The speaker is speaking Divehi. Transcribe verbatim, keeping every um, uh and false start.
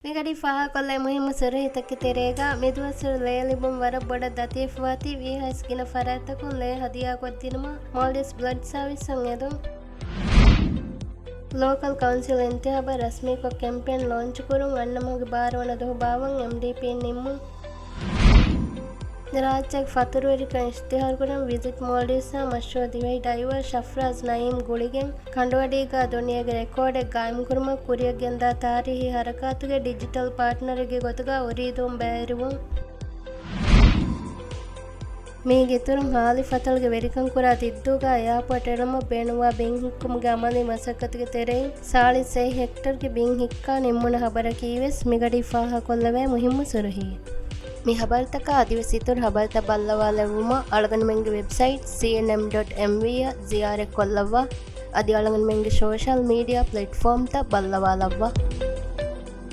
މިގަޑީ ފާހަގަކޮށްލައި މުހިއްމު ސުރަހީތަކެއް ތެރޭގަ، މިދުވަސްވަރު ލޭ ލިބުން ވަރަށް ބޮޑަށް ލަތީފުވާތީ، ވީހާވެސް ގިނަ ފަރާތްތަކުން ލޭ ހަދިޔާކޮށްދިނުމަށް މޯލްޑިވްސް ބްލަޑް ސާވިސްއަށް އެދުން. ލޯކަލް ކައުންސިލް އިންތިހާބަށް ރަސްމީކޮށް ކެމްޕޭން ލޯންޗުކުރުން އަންނަ މަހުގެ ބާރަ ވަނަ ދުވަހު ބާވަން އެމްޑީޕީން ނިންމުން. ރާއްޖޭގެ ފަތުރުވެރިކަން އިޝްތިހާރުކުރަން ވިޒިޓް މޯލްޑިވްސްއާ މަޝްހޫރު ދިވެހި ޑައިވަރ ޝަފްރާޒް ނައީމް ގުޅިގެން ކަނޑުއަޑީގާ ދުނިޔޭގެ ރެކޯޑެއް ގާއިމްކުރުމަށް ކުރިއަށްގެންދާ ތާރީހީ ހަރަކާތުގެ ޑިޖިޓަލް ޕާޓްނަރެއްގެ ގޮތުގާ އުރީދޫން ބައިވެރިވުން. މީގެ އިތުރުން ހާލި ފަތަޅުގެ ވެރިކަން ކުރާ ދިއްދޫގާ އެއާޕޯޓް އެޅުމަށް ބޭނުންވާ ބިން ހިއްކުމުގެ އަމަލީ މަސައްކަތުގެ ތެރެއިން ސާޅީސް ހެކްޓަރުގެ ބިން ހިއްކާ ނިންމުނު ހަބަރަކީވެސް މިގަޑީ ފާހަގަކޮށްލެވޭ މުހިއްމު ސުރުހީ. މި ހަބަރުތަކާ އަދިވެސް އިތުރު ހަބަރުތައް ބައްލަވާލެއްވުމަށް އަޅުގަނޑުމެންގެ ވެބްސައިޓް ސީއެންއެމް ޑޮޓް އެމްވީ އަށް ޒިޔާރަތްކޮށްލައްވާ. އަދި އަޅުގަނޑުމެންގެ ސޯޝަލް މީޑިއާ ޕްލެޓްފޯމްތައް ބައްލަވާލައްވާ.